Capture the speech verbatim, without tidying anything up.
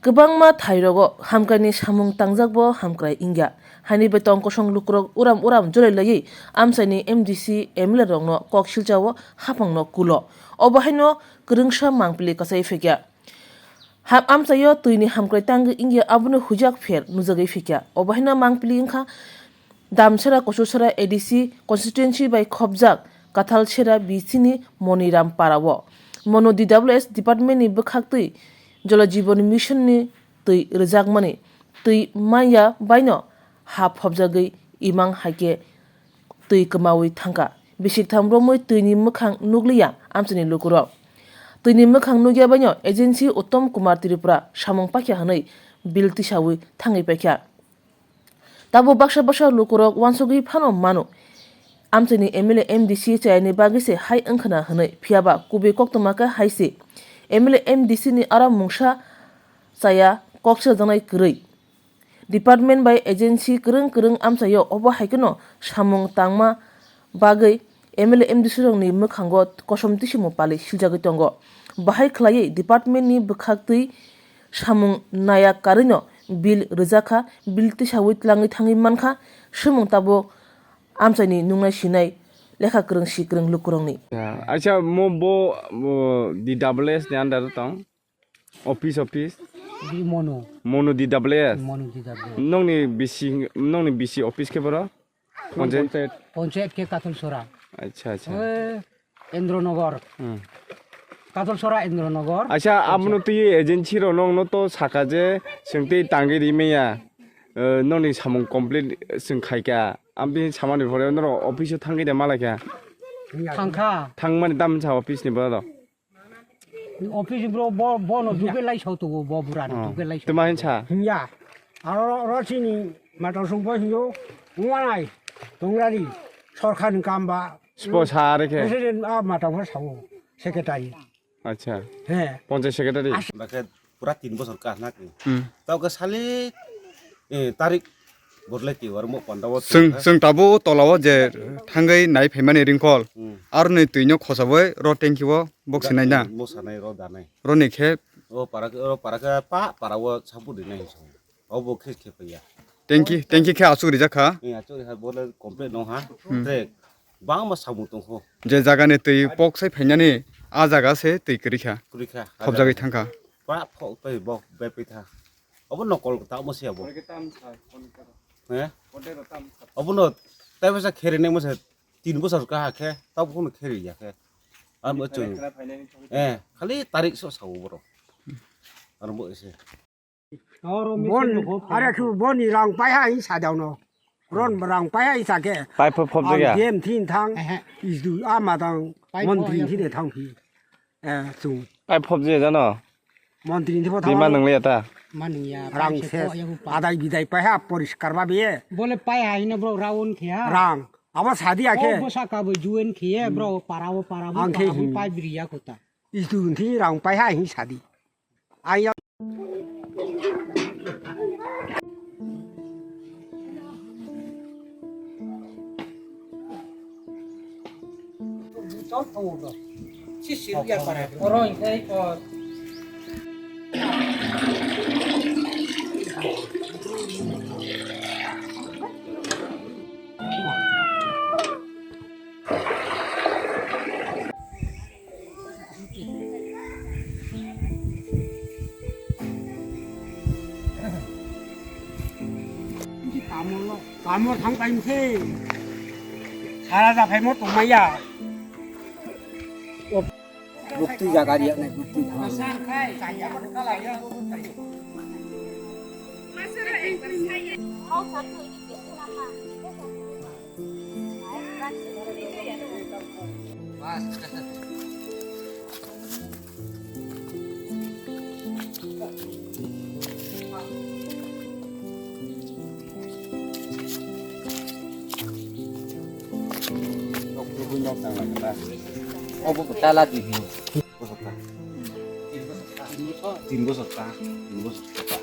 Kwbangma thairogo hamkraini samung tangjak bo hamkrai wngya. Haini bai tong kosong lukurok uram uram jolai laiwi amchaini M D C, M L A rokno kok silchao haphangno kulo. Obo haino kwrwngsa mangpili kwchai phekya. Ha-, amchaio twini hamkrai tangwi wngya abono huijak pher nujagwi phekya. Obo haino mangpili wngkha Damsera Kochusera A D C constituency bai khopjak Kathalsera B C ni Moniram Parao. Mono D W S department ni bwkhaktwi Jal Jeevan Mission ni twi rwjakmani twi manya baino ha phobjagwi imang haikhe twi kwmaui thangkha. Bisik tham romwi twini mwkhang nukliya amchaini lukurok. Twini mwkhang nukya baino agency Uttom Kumar Tripura samung paikha hwnwi bill tisaui thangwi paikha. Tabuk baksa baksa lukurok uansugwi phano mano. Amchaini M L A M D C chayani bagwi se hai wngkhwna hwnwi, phiyaba kubui koktwma khe hai se. M L A M D C ni aro mungsa chaya kok seljaknai kwrwi. Department bai agency kwrwng kwrwng amchaio obo hai kheno samung tangma bagwi M L A M D C rokni mwkhango kosom tisimo pali siljagwi tongo. Bahai khwlaiwi department ni bwkhaktwi samung naya karwino bill rwjakha, bill tisaui tlangwi thangwi mankha, swmung tabuk amchaini nungnai sinai lekha kwrwng si kwrwng lukurokni. Acha mo bo, bo D W S ni under o tong? Office, office. Di Monu. Monu D W S. Monu D W S. Nongni bisi, nongni bisi office khe boro? Panchayat? Panchayat khe Kathalsora. Acha, acha. Oi, Indranagar. Hmm. Kathalsora Indranagar. Acha, panchayat. Abono twi agency rok nongno to saka je, chwng tei tangwi rimaya. Eh, nongni samung complete chwng khaikha. Amtwi samani pore norok office o thangwi de malaikha. Thangkha. Thangmani tamsa office ni borok. Office bro bo, bono duke lai sao to bo burano. Oh. Duke lai sao. Tuma hinsa? Hinya. Aro ro chini mata sungpo hinyo. Uanai. Tongrari. Sorkar ni kam ba. Spo sa are khe. President a mata pho sao. Secretary. Acha. He. Panchayat secretary. Bakhe pura tin bosor ka na ki. Hmm. Tao ke sali, eh, tarik borle ki war mo panda wo. Seng, seng tabo tolao je thangwi nai phaimani ringkol. Hmm. Aroni twino khosaboi ro tengki wo. Bok sinai na? Mo sanai ro danai. Roni khe? O para, o para khe pa, para o sabu di nai so. O bo khe khe paya. Tengki, tengki khe asuk rijak kha? Eh, asuk rijak kha, bo le complete no ha. Hmm. Tre, bang ma sabu tong kho. Je jaga ni twi pok sai phainani, a jaga se twi kwrwi kha. Kwrwi kha. Khobjagwi thang kha. Pa phok tei bo be pai tha. Obo nokol ta mo se abo. He? Obo no tai basa khere ne mo se tin bosor ka ha khe, ta bo no khere ya khe. Ar mo chung. Eh, khali tarik so sao boro. Ar mo ese. Bon, are khu boni rang pai ha hi sa dau no. Ron rang pai ha hi sa ke. Pai phop phop jaga. Ang D M thin thang. Ehe. Is du ama dang. Pai montri phop thine thang phi. Eh, chung. Pai phop je jano. Montri ni pho thang. Bima nang le ta. Mani ya. Rang se. Adai bidai pai ha poriskar ba be. Bole pai ha hino bro raun khia. Rang. Aba sadi akhe. Bo saka bo juin khia bro para bo para bo. Ang khe para bo hin. Pai bri ya kota. Is du thi rang pai ha hi sadi. Ayang. Tamol thang paimse. Sara da phaimo tongmaya. Bukti jaga riya nai bukti. Obo tala di. Tin bosor ta, tin bosor ta, tin bosor ta.